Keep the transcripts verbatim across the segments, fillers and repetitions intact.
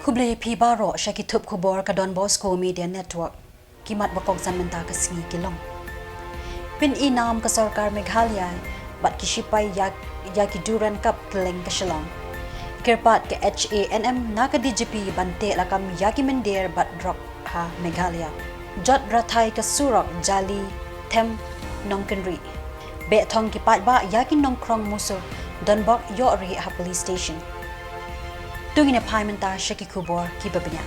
Khublei phi baroh sha ki thup khubor ka Don Bosco Media Network. Ki mat ba kongsan mynta ka sngi ki long: Pyn-i nam ka sorkar Meghalaya bad ki shipai ïa, ïa ki Durand Cup kylleng ka Shillong. Kyrpad ka H A N M na ka D G P ban teh lakam ïa ki mynder bad drok ha Meghalaya. Jot rathai ka surok Jali Them Nongkynrih. Beh thong ki paidbah ïa ki nongkhrong musur donbok ïoh rieh ha police station. To ngin ïa phai mynta sha ki khubor kiba bniah.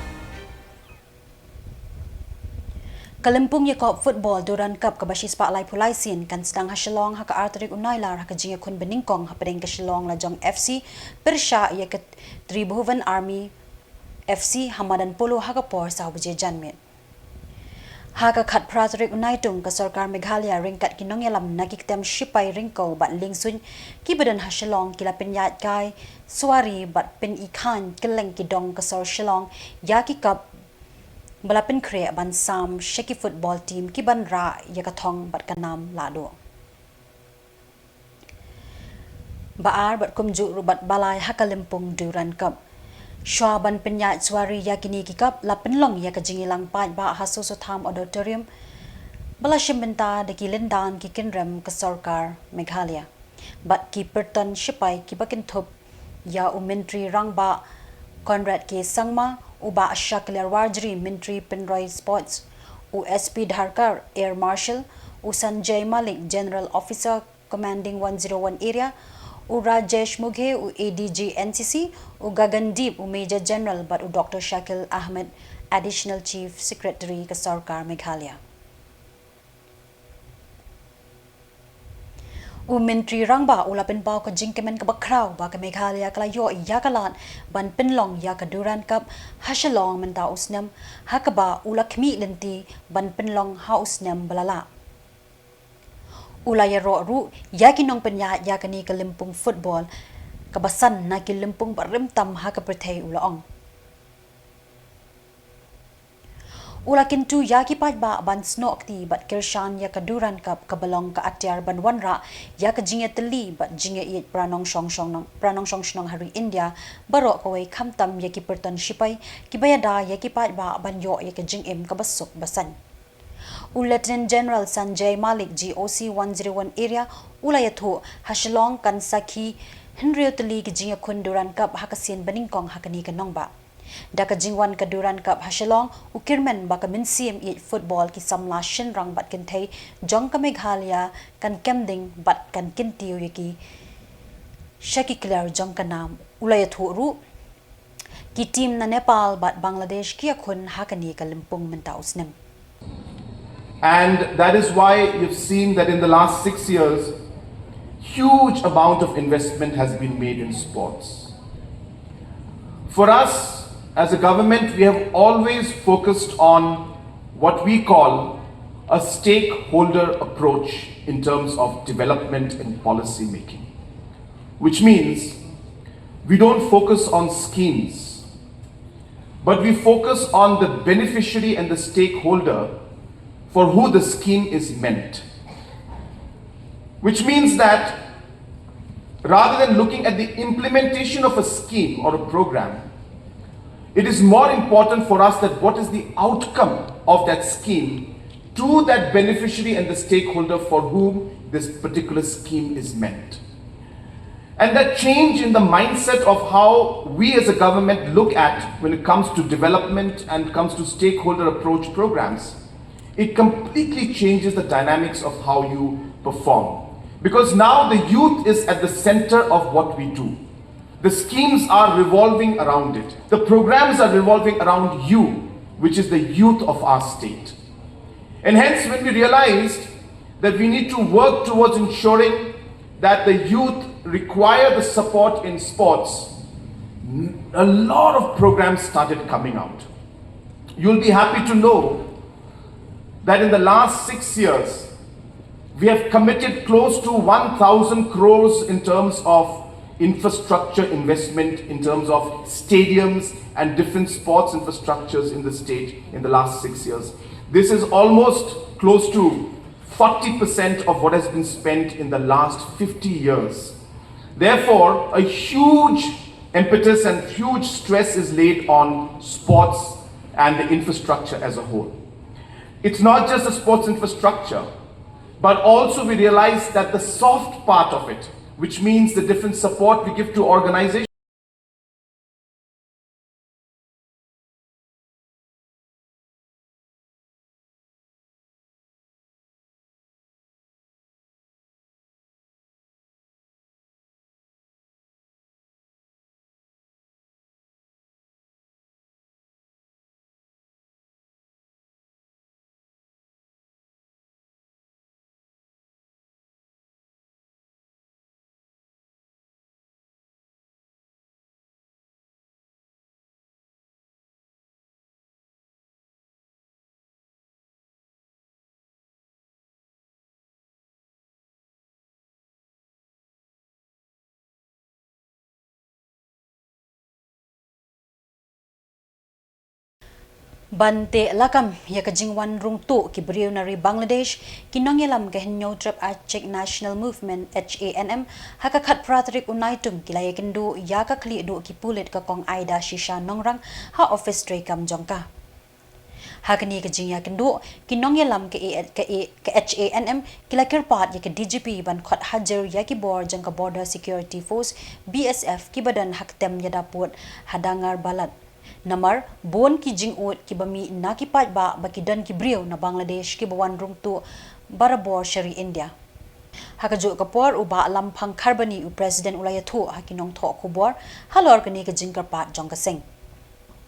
Ka lympung ïakop football Durand Cup kaba shispah laiphew lai sien kan sdang ha Shillong ha ka ar tarik u Nailar ha ka jingïakhun banyngkong hapdeng ka Shillong Lajong F C pyrshah ïa ka Tribhuvan Army F C ha madan polo ha ka por saw baje janmiet. Ha ka khatphra tarik u Naitung, ka sorkar Meghalaya ryngkat ki nongïalam na ki ktem shipai ryngkew bad liengsuiñ kiba don ha Shillong ki la pynïaid kai suari bad pyn-i khain kylleng ki dong ka sor Shillong ïa ki cup ba la pynkhreh ban sam sha ki football team ki ban rah ïa ka thong bad ka nam lahduh. Ba ar bad kumjuh ruh bad ba lai ha ka lympung Durand Cup. Shuwa ban pynïaid suari ïa kine ki cup, la pynlong ïa ka jingïalang paidbah ha Soso Tham Auditorium ba la shim bynta da ki lyndan ki kynrem ka sorkar Meghalaya bad ki pyrton shipai kiba kynthup ïa u Myntri Rangbah Conrad K Sangma, u Bah Shakliar Warjri, Myntri Pynroi Sports, u S P Dharkar, Air Marshal, u Sanjay Malik, General Officer Commanding one zero one Area, u Rajesh Mukhe, u A D G N C C, u Gagandeep, u Major General, bad u Doctor Shakil Ahmed, Additional Chief Secretary ka sorkar Meghalaya. U Myntri Rangbah u la pynpaw ka jingkmen kaba khraw ba ka Meghalaya ka la ïoh ïa ka lad ban pynlong ïa ka Durand Cup ha Shillong mynta u snem, ha kaba u la khmih lynti ban pynlong ha u snem ba la lah. U la ïaroh ruh ïa ki nongpynïaid ïa kane ka lympung football kaba san na ki lympung barim tam ha ka pyrthei, u la ong. U la kyntu ïa ki paidbah ban snoh kti bad kyrshan ïa ka Durand Cup kaba long ka atiar ban wanrah ïa ka jingïatylli bad jingïaieit para nongshong shnong, para nongshong shnong ha ri India baroh kawei, khamtam ïa ki pyrton shipai kiba ïada ïa ki paidbah ban ïoh ïa ka jingim kaba suk ba saiñ. U Lieutenant General Sanjay Malik, G O C one zero one Area, u la ïathuh ha Shillong kan sakhi hynriew tylli ki jingïakhun Durand Cup ha ka sien banyngkong ha kane ka nongbah. Da ka jingwan ka Durand Cup ha Shillong, u kyrmen ba ka mynsiem ïeit football, ki samla shynrang bad kynthei jong ka Meghalaya kan kem ding bad kan kyntiew ïa ki sha ki kliar jong ka nam. U la ïathuh ruh, ki team na Nepal bad Bangladesh ki ïakhun ha kane ka lympung mynta u snem. And that is why you've seen that in the last six years, huge amount of investment has been made in sports. For us, as a government, we have always focused on what we call a stakeholder approach in terms of development and policy making, which means we don't focus on schemes, but we focus on the beneficiary and the stakeholder for who the scheme is meant. Which means that rather than looking at the implementation of a scheme or a program, it is more important for us that what is the outcome of that scheme to that beneficiary and the stakeholder for whom this particular scheme is meant. And that change in the mindset of how we as a government look at when it comes to development and comes to stakeholder approach programs, it completely changes the dynamics of how you perform. Because now the youth is at the center of what we do. The schemes are revolving around it. The programs are revolving around you, which is the youth of our state. And hence, when we realized that we need to work towards ensuring that the youth require the support in sports, a lot of programs started coming out. You'll be happy to know that in the last six years, we have committed close to one thousand crores in terms of infrastructure investment, in terms of stadiums and different sports infrastructures in the state in the last six years. This is almost close to forty percent of what has been spent in the last fifty years. Therefore, a huge Impetus and huge stress is laid on sports and the infrastructure as a whole. It's not just the sports infrastructure, but also we realize that the soft part of it, which means the different support we give to organizations, Ban teh lakam ïa ka jingwan rung tuh ki briew na ri Bangladesh, ki nongïalam ka Hynñiewtrep Achik National Movement, H A N M, ha ka khatphra tarik u Naitung ki la ïakynduh ïa ka khlieh duh ki pulit ka Kong Aida Shisha Nongrang ha office treikam jong ka. Ha kane ka jingïakynduh, ki nongïalam ka A-, ka A-, ka H A N M ki la kyrpad ïa ka D G P ban khot hajir ïa ki bor jong ka Border Security Force, B S F, kiba don ha ka tem ïada pud ha Dangarbalat. Namar bun ki jingud kiba mih na ki paidbah ba ki don ki briew na Bangladesh kiba wan rung tuh barabor sha ri India. Ha kajuh ka por, u Bah Lamphang Kharbani, u President, u la ïathuh ha ki nongthoh khubor halor kane ka jingkyrpad jong ka seng.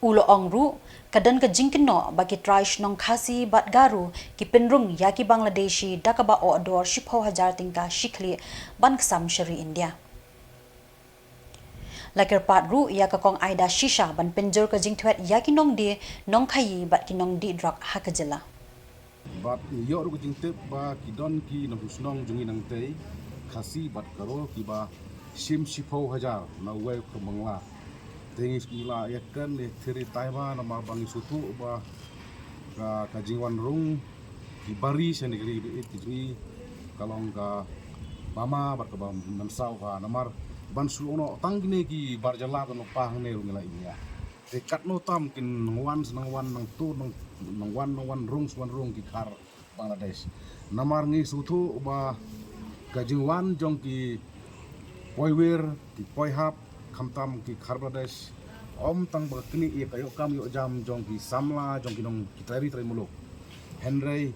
U la ong ruh, ka don ka jingkynnoh ba ki trai shnong Khasi bad Garo ki pynrung ïa ki Bangladeshi da kaba ohdor shiphew hajar tyngka shi khlieh ban ksam sha ri India. La kyrpad ruh ïa ka Kong Aida Shisha ban pynjur ka jingthwet ïa ki nongdie nongkhaïi bad ki nongdih drok ha ka jylla. Bad ngi ïoh ruh ka jingtip ba ki don ki nongshong shnong jong ngi nangtei, Khasi bad Garo, kiba shim shiphew hajar na uwei u kham Bangla. Te ngi la ïakren ne thiri tai ba namar ba ngi sngewthuh ba ka, ka jingwan rung ki bari sha ne ka ri ba ïeit ka jong ngi ka long kaba ma bad kaba mynsaw ba namar ban shu ong noh tang kine ki bar jylla ban lypa hangne ruh ngi la ïa. Te katno tam kin nang wan, nang wan, nang tu, nang, nang wan, nang wan rung, wan rung ki khar Bangladesh. Namar ngi sngewthuh ba ka jingwan jong ki poiwir, ki poihap, khamtam ki khar Bangladesh, ym tang ba knieh ïa ka ïoh kam ïoh jam jong ki samla, jong ki nong ki trai ri trai muluk. Hynrei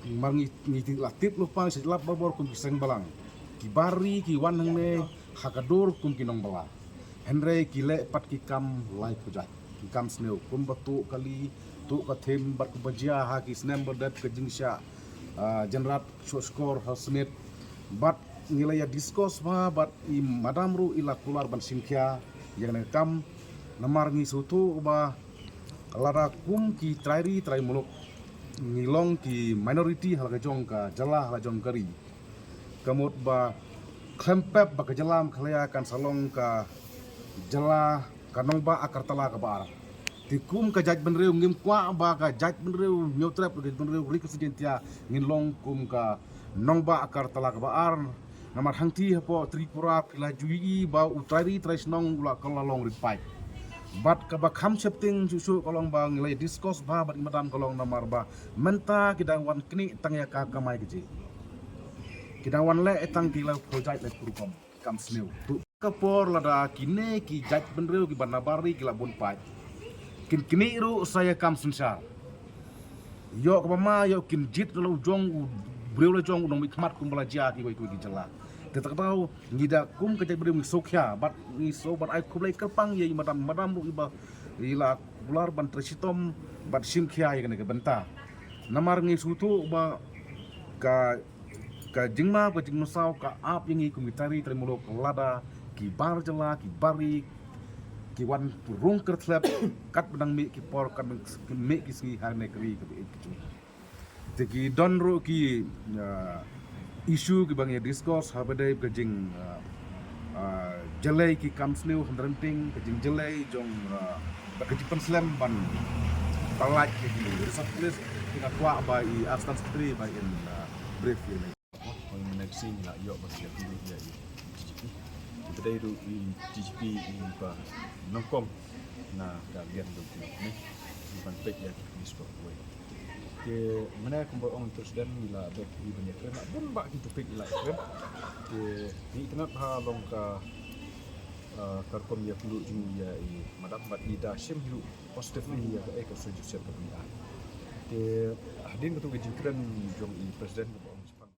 mar ngi, ngi la tip lypa sha lap barabor kum ki seng balang. Ki bari ki wan hangne ha ka dur kum ki nongbla. Hynrei ki leh pat ki kam lai khuid jait, ki kam sniew, kumba tuh kali, tuh ka thim, bad kumba jia ha ki snem ba dep ka jingshah, ah, Jynrat Shuh Shkor ha Smit. Bad ngi la ïa discuss ba, bad i madam ruh i la kular ban shim khia ïa kane ka kam. Namar ngi sngewthuh ba lada kum ki trai ri trai muluk ngi long ki minority ha la ka jong ka jylla, ha la jong ka ri. Ka mut ba khlem pep ba ka jylla Meghalaya kan sa long ka jylla ka nongbah Agartala kaba ar. Te kum ka jaitbynriew ngim kwah ba ka jaitbynriew Hynñiewtrep, ka jaitbynriew Ri Khasi Jaiñtia ngin long kum ka nongbah Agartala kaba ar. Namar hangtei hapoh Tripura phi la ju ïohi ba u trai ri trai shnong u la, ka la long ri paid. Bad kaba kham sheptieng shuh shuh ka long ba ngi la discuss ba bad i madam ka long namar ba mynta ki dang wan knieh tang ïa ka kamai kajih. Ki dang wan leh tang ki laiphew jait laiphew rukom kam sniew. Tuh ka por lada kine ki jaitbynriew kiba nabar ri ki la bun paid, kin knieh ruh sa ïa kam synshar. Ïoh kaba ma ïoh kin jied la u jong u briew la jong u nongmihkhmat kumba la jia kiwei kiwei ki jylla. Te ta ka daw ngi da kum ka jaitbynriew ngi sngewkhia bad ngi sngew bad ai khublei kyrpang ïa i madam, madam ruh iba i la kular ban trei shitom bad shim khia ïa kane ka bynta. Namar ngi sngewthuh ba ka, ka jingma, ka jingmynsaw ka ap ïa ngi kum ki trai ri trai muluk lada ki bar jylla, ki bar ri ki wan rung kyrthlep katba dang mih ki por, katba mih ki sngi ha kane ka ri kaba ïeit ka jong ngi. Te ki don ruh ki, ah, issue kiba ngi discuss haba dei ka jing, ah, ah, jyllei ki kam sniew ha Nrymping, ka jingjyllei jong, ah, bad ka jingpynslem ban pyllait ïa ki reserve police. Te nga kwah ba i Assistant Secretary ba in, ah, brief ïa ngi. Hynrei mynne ka sngi ngi la ïoh ba ki ïa kynduh ïa i D G P. Te dei ruh i T G P i ba nyngkong na ka liang jong ki ne, i ban peit ïa ki sport kawei. Te mynne kumba ong president, ngi la beh i ban ïakren, la bun bah ki topic i la ïakren. Te ngi tnat ha long ka, ah, ka rukom ïakynduh jong i ïa i madam, bad i da shim hi ruh positively ïa ka, eh, ka suggestion ka ba ngi ai. Te hadien katu ka jingkren jong i president kumba ong shaphang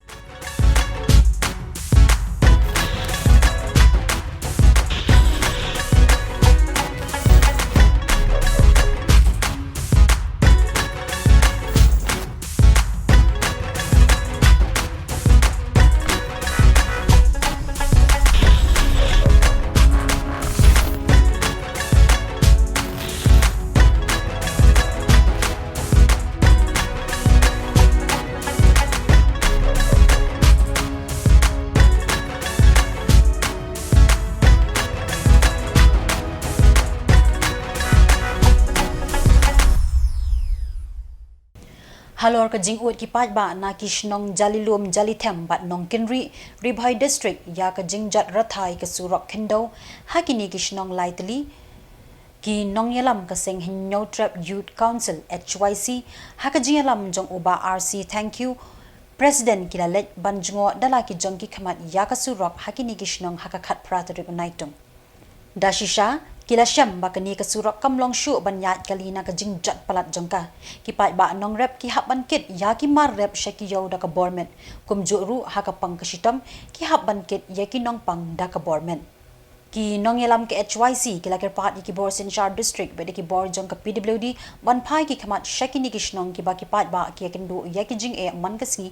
Halor ka jingud ki paidbah na ki shnong Jalilum, Jalithem bad Nongkynrih, Ri Bhoi District, ïa ka jingjot rathai ka surok khyndew ha kine ki shnong lai tylli, ki nongïalam ka seng Hynñiewtrep Youth Council, H Y C, ha ka jingïalam jong u Bah R C Thangkhiew, President, ki la leit ban jngoh da la ki jong ki khmat ïa ka surok ha kine ki shnong ha ka khatphra tarik u Naitung. Da shisha, ki la shem ba kane ka surok kam long shuh ban ïaid kali na ka jingjot palat jong ka. Ki paidbah nongrep ki hap ban kit ïa ki mar rep sha ki ïew da ka bor met. Kumjuh ruh ha ka pang ka shitom, ki hap ban kit ïa ki nongpang da ka bor met. Ki nongïalam ka H Y C ki la kyrpad ïa ki bor synshar district bad ïa ki bor jong ka P W D ban phai ki khmat sha kine ki shnong kiba ki paidbah ki ïakynduh ïa ki jingeh man ka sngi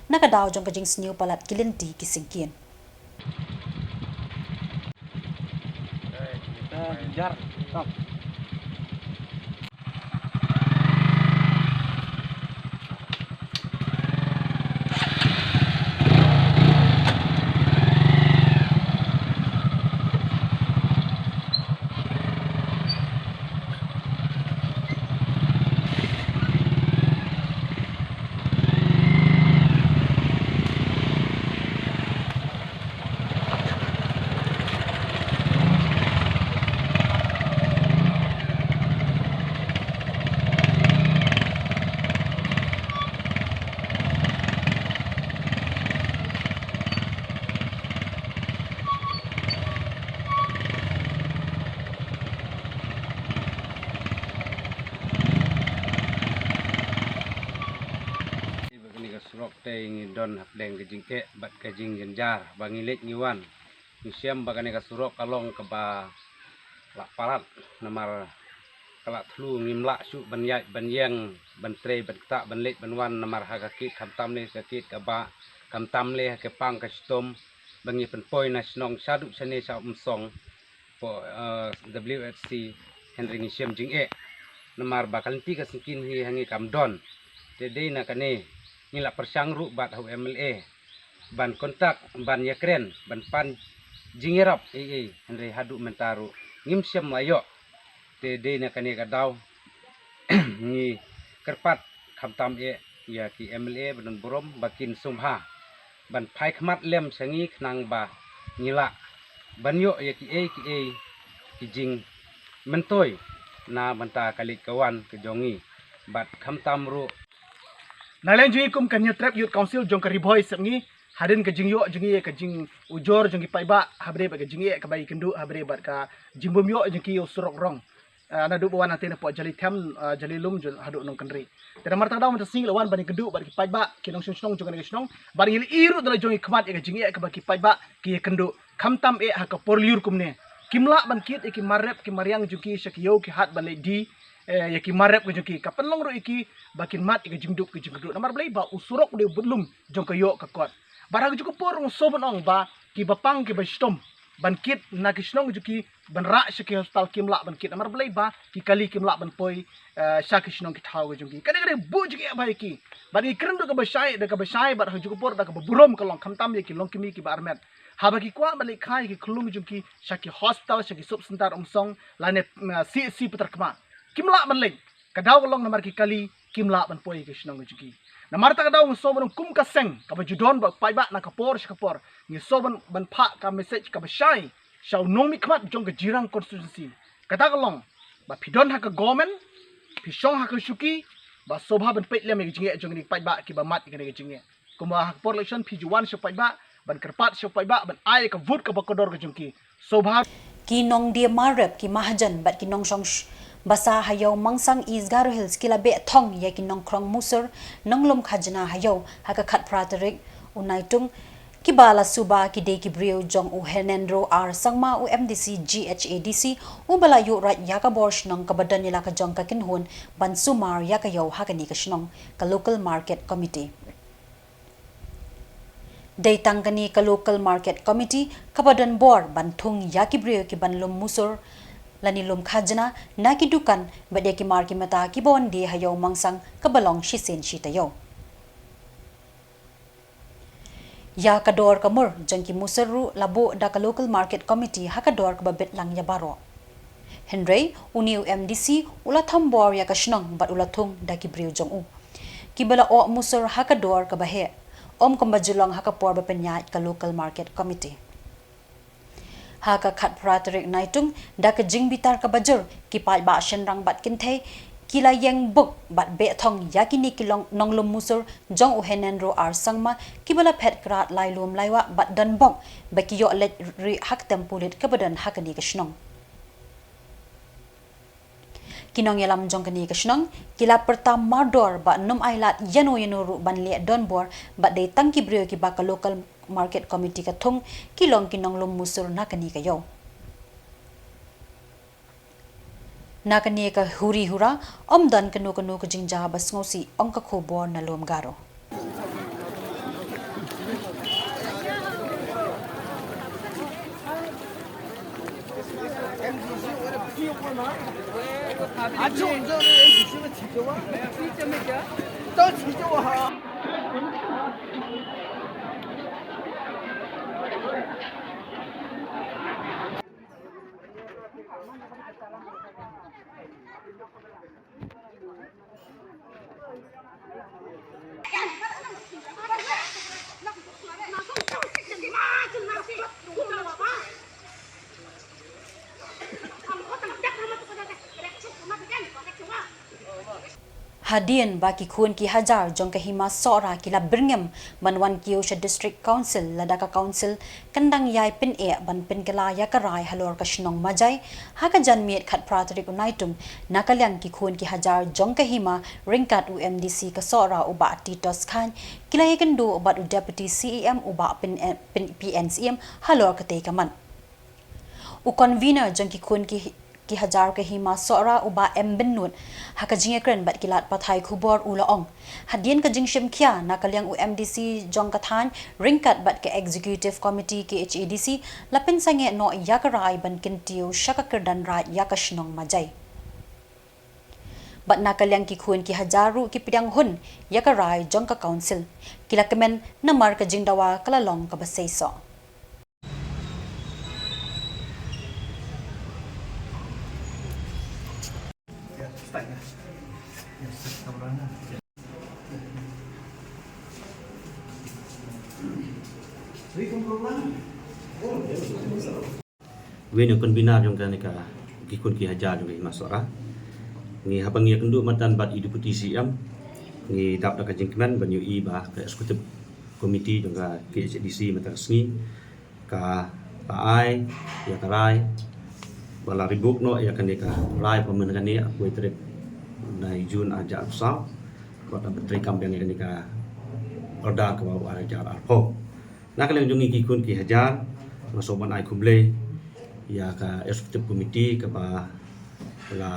na ka daw jong ka jingsniew palat ki lynti ki syngkien. Ba kane ka surok te ngi don hapdeng ka jingeh bad ka jingjynjar ba ngi leit ngi wan. Ngi shem ba kane ka surok ka long kaba la palat namar ka la thlu, ngim lah shuh ban ïaid ban ïeng ban trei ban ktah ban leit ban wan namar ha ka kit, khamtam lei ka kit kaba, khamtam lei ha ka pang ka shitom ba ngi pynpoi na shnong shaduh shane sha Umsong. Hapoh, eh, W H C, hynrei ngi shem jingeh namar ba ka lynti ka syngkien hi ha ngi kam don. Te dei na kane ngi la pyrshang ruh bad ha u M L A ban contact, ban ïakren, ban pan jingïarap ei ei, hynrei haduh mynta ruh ngim shem la ïoh. Te dei na kane ka daw ngi kyrpad khamtam eh ïa ki M L A ba don burom ba kin sngewbha ban phai khmat lem sha ngi khnang ba ngi lah ban ïoh ïa kiei kiei ki jingmyntoi na bynta ka leit ka wan ka jong ngi. Bad khamtam ruh na liang jong ngi kum ka Hynñiewtrep Youth Council jong ka Ri Bhoi Sepngi, hadien ka jingïoh jong ngi ïa ka jingujor jong ki paidbah ha bynta bad ka jingeh kaba ïakynduh ha bynta bad ka jingbym ïoh jong ki ïa u surok rong, ah, naduh ba wan hangtei napoh Jali Them, ah, Jali Lum, jong haduh Nongkynrih. Te namar kata ka daw mynta ka sngi la wan ban ïakynduh bad ki paidbah, ki nongshong shnong jong kane ka shnong, bad ngi la ïohi ruh da la jong ki khmat ïa ka jingeh kaba ki paidbah ki ïakynduh. Khamtam eh ha ka por lyiur kumne, kim lah ban kit ïa ki mar rep ki mar riang jong ki sha ki ïew ki hat ban leit die, eh, ïa ki mar rep ki jong ki. Ka pynlong ruh ïa ki ba kin mad ïa ka jingdup ka jingkyrduh. Namar balei? Ba u surok u dei u budlum jong ka ïoh ka kot. Bad ha kajuh ka por nga sngew ban ong ba kiba pang kiba shitom ban kit na ki shnong jong ki ban rah sha ki hospital kim lah ban kit. Namar balei? Ba ki kali kim lah ban poi, eh, sha ki shnong ki thaw ka jong ki. Kane ka dei buh jingeh bha ïa ki. Bad ngi kren da kaba shai, da kaba shai, bad ha kajuh ka por da kaba burom ka long, khamtam ïa ki longkmie kiba armet. Haba ki kwah ban leit kha ïa ki khyllung jong ki sha ki hospital, sha ki sub center Umsong lane, eh, C H C Patharkhmah, kim lah ban leit. Ka daw ka long namar ki kali kim lah ban poi ïa ki shnong jong ki. Namar kata ka daw nga sngew ban ong kum ka seng kaba ju don bad paidbah na ka por sha ka por, ngi sngew ban, ban phah ka message kaba shai sha u nongmihkhmat jong ka Jirang constituency. Kata ka long ba phi don ha ka government, phi shong ha ka shuki, ba sngewbha ban peit lem ïa ka jingeh jong kine ki paidbah kiba mad ïa kane ka jingeh. Kumba ha ka por election phi ju wan sha u paidbah ban kyrpad sha u paidbah ban ai ïa ka vote kaba kordor ka jong ki. Sngewbha. Ki nongdie marep, ki mahajan bad ki nongshong sh- basa ha ïew Mangsang East Garo Hills ki la beh thong ïa ki nongkhrong musur, nonglum khajna ha ïew ha ka khatphra tarik u Naitung, kiba la suba ki dei ki briew jong u Henendro R Sangma, u M D C G H A D C, uba la ïuh rait ïa ka bor shnong kaba don ïa la ka jong ka kynhun ban sumar ïa ka ïew ha kane ka shnong, ka Local Market Committee. Dei tang kane ka Local Market Committee kaba don bor ban thung ïa ki briew kiban lum musur lane lum khajna na ki dukan bad ïa ki mar ki mata kiba wan die ha ïew Mangsang kaba long shisien shi taïew. Ïa ka dor ka mur jong ki musur ruh la buh da ka Local Market Committee ha ka dor kaba bit lang ïa baroh. Hynrei une u M D C u la thombor ïa ka shnong bad u la thung da ki briew jong u, kiba la oh musur ha ka dor kaba heh, ym kumba ju long ha ka por ba pynïaid ka Local Market Committee. Ha ka khatphra tarik Naitung, da ka jingbitar kaba jur, ki paidbah shynrang bad kynthei ki la ïeng buk bad beh thong ïa kine ki long nonglum musur jong u Henendro R Sangma, kiba la phet krad lai lum lai wah bad don bok ba ki ïoh leit rieh ha ka tempulit kaba don ha kane ka shnong. Ki nongïalam jong kane ka shnong ki la pyrta mardor ba nym ailad ïano ïano ruh ban leh donbor bad dei tang ki briew kiba ka Local Market Committee ka thung ki long ki nonglum musur na kane ka ïew. Na kane ka huri hura, ym don kano kano ka jingjia ba sngewsih, ong ka khubor na lum Garo. Hadien ba ki khun ki hajar jong ka Hima Sohra ki la byrngem ban wan kiew sha District Council lada ka Council kan dang ïai pyneh ban pynkylla ïa ka rai halor ka shnong Majai, ha ka janmiet khatphra tarik u Naitung, na ka liang ki khun ki hajar jong ka Hima ryngkat u M D C ka Sohra u Bah Titos Chyne, ki la ïakynduh bad u Deputy C E M u Bah Pyn-, Pyn-, P N C M halor katei ka mat. U convener jong ki khun ki, ki hajar ka Hima Sohra u Bah M Bynnud, ha ka jingïakren bad ki lad pathai khubor u la ong, hadien ka jingshim khia na ka liang u M D C jong ka thaiñ ryngkat bad ka Executive Committee K H A D C la pynsangeh noh ïa ka rai ban kyntiew sha ka kyrdan raid ïa ka shnong Majai. Bad na ka liang ki khun ki hajar ruh ki pdiang hun ïa ka rai jong ka Council. Ki la kmen namar ka jingdawa ka la long kaba seisoh. Wen u convener jong kane ka, ki khun ki hajar jong ka Hima Sohra. Ngi haba ngi ïakynduh mynta bad i Deputy C M, ngi dap da ka jingkmen ban ïohi ba ka Executive Committee jong ka K H A D C mynta ka sngi ka, ka ai ïa ka rai ba la rebook noh ïa kane ka rai pynmynta kane ha kawei tarik na i June arhajar arphew saw, bad da treikam biang ïa kane ka order kaba u arhajar arphew. Na ka liang jong ngi ki khun ki hajar, nga sngewbha ban ai khublei ïa ka Executive Committee kaba la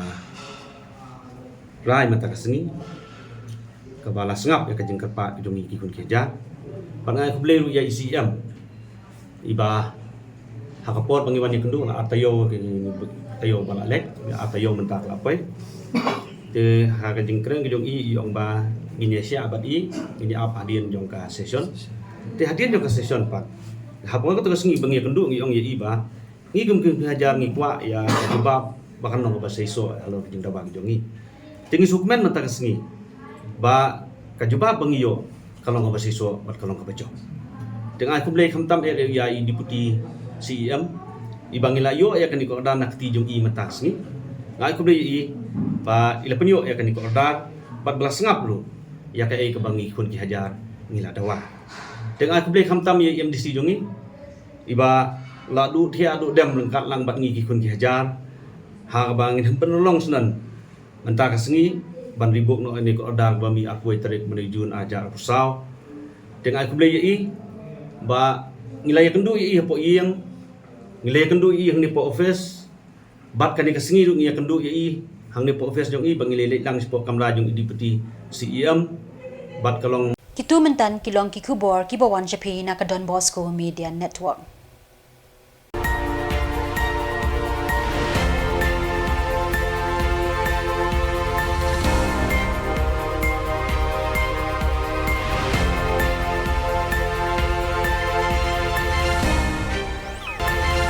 rai mynta ka sngi, kaba la sngap ïa ka jingkyrpad ka jong ngi ki khun ki hajar. Bad nga ai khublei ruh ïa i C M, iba ha ka por ba ngi wan ïakynduh la ar taïew, ki taïew ba la leit, ar taïew mynta ka la poi. Te ha ka jingkren ka jong i, i ong ba ngin ïa shah bad i, ngin ïa ap hadien jong ka session. Te hadien jong ka session pat, haba ngi, kato ka sngi ba ngi ïakynduh, ngi ong ïa i ba ngi kum ki khun ki hajar ngi kwah ïa ka jubab ba kan long kaba seisoh halor ka jingdawa ka jong ngi. Te ngi sngewkmen mynta ka sngi ba ka jubab ba ngi ïoh ka long kaba seisoh bad ka long kaba jop. Te nga ai khublei khamtam eh ïa i Deputy C E M, Iba ngi la ïoh ïa kane ka order na kti jong i mynta ka sngi. Nga ai khublei ïa i ba i la pynïoh ïa kane ka order bad ba la sngap ruh ïa kaei kaba ngi ki khun ki hajar ngi la dawa. Te nga ai khublei khamtam ïa i M D C jong i iba la duh thiah duh dem ryngkat lang bad ngi ki khun ki hajar ha kaba ngin hym pynlong shuh. Mynta ka sngi ban rebok noh ïa kane ka order ba mih arphew tarik mynne Jun ar hajar arphew saw. Te nga ai khublei ïa i ba ngi la ïakynduh ïa i hapoh ïing, ngi la ïakynduh ïa i hangne hapoh office. Bad kane ka sngi ruh ngi ïakynduh ïa i hangne hapoh office jong i ba ngi la leit lang shapoh kamra jong i Deputy C E M. Bad ka long Kitu mynta ki long ki khubor kiba wan sha phi na ka Don Bosco Media Network.